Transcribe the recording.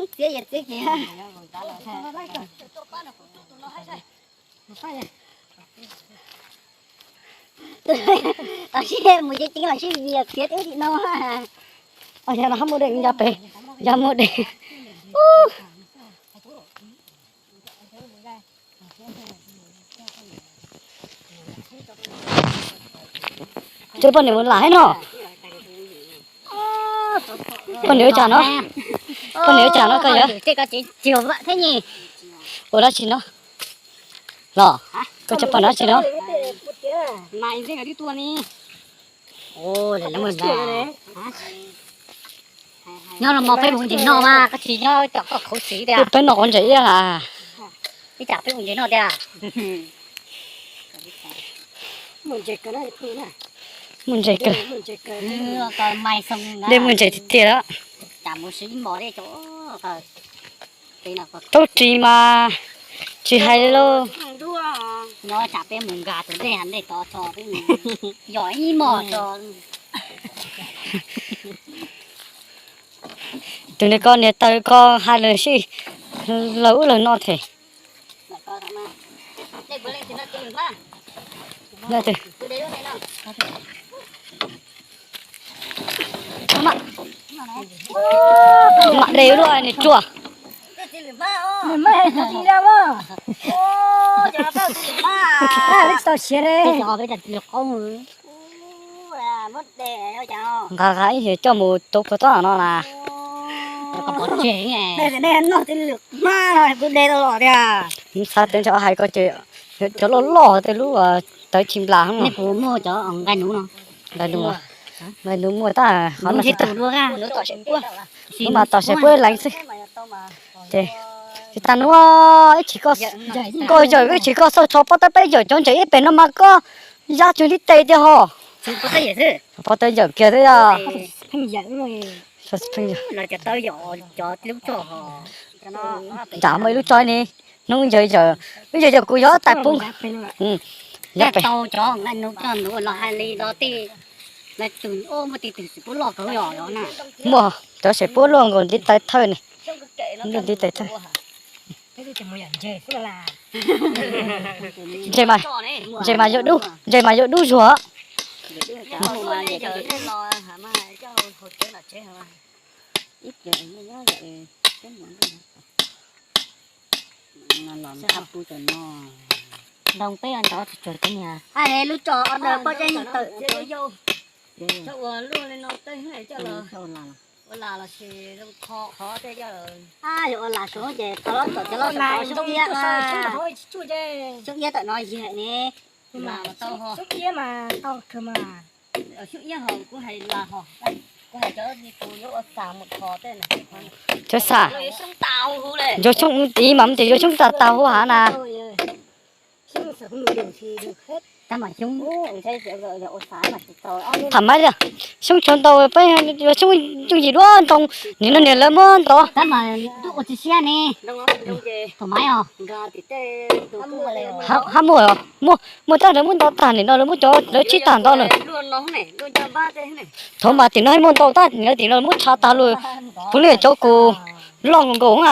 Txiav yam txiav kiag. Tam sim mus ceev ceev los sib vias txiav twb tim no. Yog no hab mus de, yog pem, yog mus de. Cov poj niam mus lam hab no. Poj niam ua cas no? Poj niam ua cas no koj yawg? Ua dab tsi no? Los koj cov poj niam dab tsi no? Nyob los peb mus ntses noj mas koj tsis nyob cov koj khuv xim tiag. Peb noj quav ntses ib yam. Ib tsam peb mus ntses noj tiag. Mus ntses kawg, dej mus ntses tiag tiag. Rau ris mas tsis hais li lauj. Nyob tsam peb mus nkag tus dej ntej tod tso, yog ib mos tso. Tus niag ko niag taw ko hais lawm sib laug ub laug no thiab. Mam de luaj niag ruam. Nqa nqa ib yam coj mus rau puag tom no na. Xav tias ntshe hais ko ces cov loj loj tej lub tawv tsis nplas. Nqaij nuv, nqaij nuv muaj tab qhov no mas tom saib puab leej xwb. Ces tsis tas nuav ib chim koj, koj yawm ib chim koj xauj tsho pob tawb peb yawm cov ntses ib pem no mas koj yab tsug ntiv tes tiag ho. Pob tawb yawm kiag xwb. Nram muaj ib lub tso ne, hnub yawg yawm, wb yawg yawm kuv yog tais pub. Muaj cov saib puab luaj nkaus ntiv tais thawj ne, ntiv tais thawj. Ntses mas, ntses mas yuav dub, ntses mas yuav dub zuag. Ntoo peb nrov tsuag tsuag niag. Lub tso order poj teb tawm. Ua las los sis zoo kho qhov tej coj los. Yog ua las suav ces tau los tom cov los xyoob iab, xyoob iab tawm no yig ne. Xyoob iab mas tau kawg mas. Xyoob iab ho kuv hais las ho, kuv hais cov tus yuav ua xas mus kho tej. Cov xas, yuav xyoob tiv mas mus ces yuav xyoob tag tag huv hav na. Tham maiv li, xyoob tshuav ntau peb yuav xyoob yooj yim dua ntoo, nim no niam lawv muab ntov. Hab muaj, muaj, muaj tab lawv muab ntov tag nim no lawv muab cov lawv tsib tag ntov lawm. Thaum mas tim no muaj ntau tab nim no tim no lawv muab tshav tag lawm. Puav leej cov kuv loj nkaus nkaus a.